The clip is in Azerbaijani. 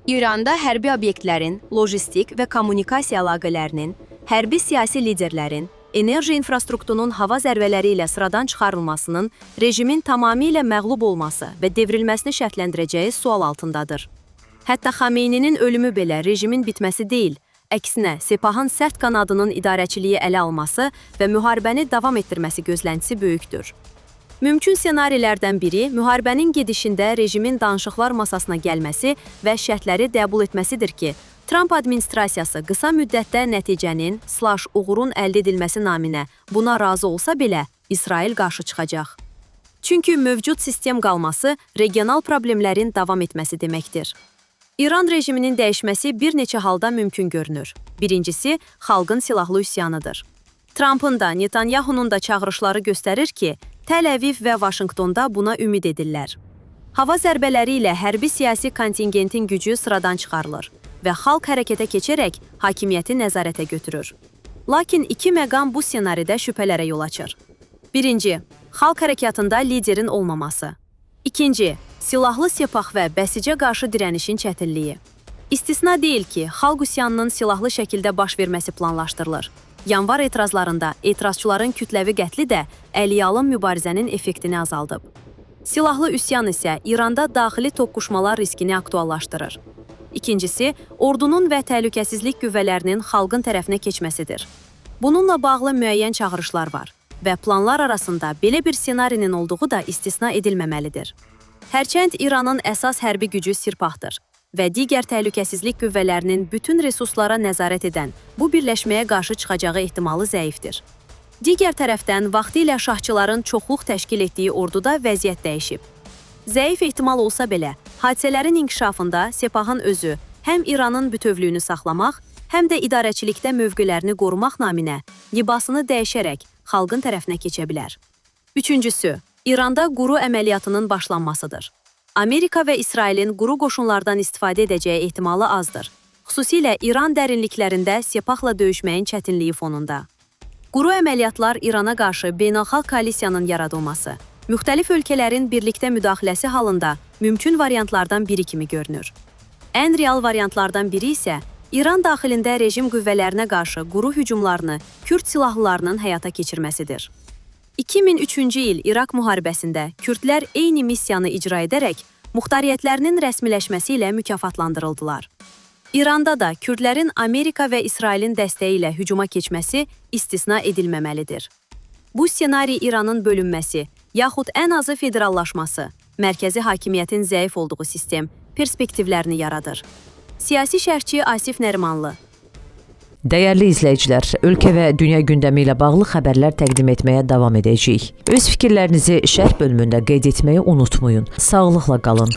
İranda hərbi obyektlərin, logistik və kommunikasiya əlaqələrinin, hərbi siyasi liderlərin, enerji infrastrukturunun hava zərbələri ilə sıradan çıxarılmasının rejimin tamamilə məğlub olması və devrilməsini şərtləndirəcəyi sual altındadır. Hətta Xameyninin ölümü belə rejimin bitməsi deyil, əksinə Sepahın sərt qanadının idarəçiliyi ələ alması və müharibəni davam etdirməsi gözləntisi böyükdür. Mümkün ssenarilərdən biri müharibənin gedişində rejimin danışıqlar masasına gəlməsi və şərtləri qəbul etməsidir ki, Tramp administrasiyası qısa müddətdə nəticənin/uğurun əldə edilməsi naminə buna razı olsa belə, İsrail qarşı çıxacaq. Çünki mövcud sistem qalması regional problemlərin davam etməsi deməkdir. İran rejiminin dəyişməsi bir neçə halda mümkün görünür. Birincisi, xalqın silahlı üsyanıdır. Trampın da, Netanyahunun da çağırışları göstərir ki, Təl-Əviv və Vaşinqtonda buna ümid edirlər. Hava zərbələri ilə hərbi siyasi kontingentin gücü sıradan çıxarılır və xalq hərəkətə keçərək hakimiyyəti nəzarətə götürür. Lakin iki məqam bu ssenaridə şübhələrə yol açır. Birinci, xalq hərəkatında liderin olmaması. İkinci, silahlı Sepah və Bəsicə qarşı dirənişin çətinliyi. İstisna deyil ki, xalq üsyanının silahlı şəkildə baş verməsi planlaşdırılır. Yanvar etirazlarında etirazçıların kütləvi qətli də əliyalın mübarizənin effektini azaldıb. Silahlı üsyan isə İranda daxili toqquşmalar riskini aktuallaşdırır. İkincisi, ordunun və təhlükəsizlik qüvvələrinin xalqın tərəfinə keçməsidir. Bununla bağlı müəyyən çağırışlar var və planlar arasında belə bir ssenarinin olduğu da istisna edilməməlidir. Hərçənd İranın əsas hərbi gücü Sirpahdır və digər təhlükəsizlik qüvvələrinin bütün resurslara nəzarət edən bu birləşməyə qarşı çıxacağı ehtimalı zəifdir. Digər tərəfdən vaxtilə şahçıların çoxluq təşkil etdiyi orduda vəziyyət dəyişib. Zəif ehtimal olsa belə, hadisələrin inkişafında Sepahın özü həm İranın bütövlüyünü saxlamaq, həm də idarəçilikdə mövqelərini qorumaq naminə libasını dəyişərək xalqın tərəfinə keçə bilər. Üçüncüsü, İranda quru əməliyyatının başlanmasıdır. Amerika və İsrailin quru qoşunlardan istifadə edəcəyi ehtimalı azdır. Xüsusilə İran dərinliklərində Sepahla döyüşməyin çətinliyi fonunda. Quru əməliyyatlar İrana qarşı beynəlxalq koalisiyanın yaradılması, müxtəlif ölkələrin birlikdə müdaxiləsi halında mümkün variantlardan biri kimi görünür. Ən real variantlardan biri isə İran daxilində rejim qüvvələrinə qarşı quru hücumlarını Kürd silahlılarının həyata keçirməsidir. 2003-cü il İraq müharibəsində Kürdlər eyni missiyanı icra edərək muxtariyyətlərinin rəsmiləşməsi ilə mükafatlandırıldılar. İranda da Kürdlərin Amerika və İsrailin dəstəyi ilə hücuma keçməsi istisna edilməməlidir. Bu ssenari İranın bölünməsi, yaxud ən azı federallaşması, mərkəzi hakimiyyətin zəif olduğu sistem perspektivlərini yaradır. Siyasi şərhçi Asif Nərimanlı. Dəyərli izləyicilər, ölkə və dünya gündəmi ilə bağlı xəbərlər təqdim etməyə davam edəcəyik. Öz fikirlərinizi şərh bölümündə qeyd etməyi unutmayın. Sağlıqla qalın.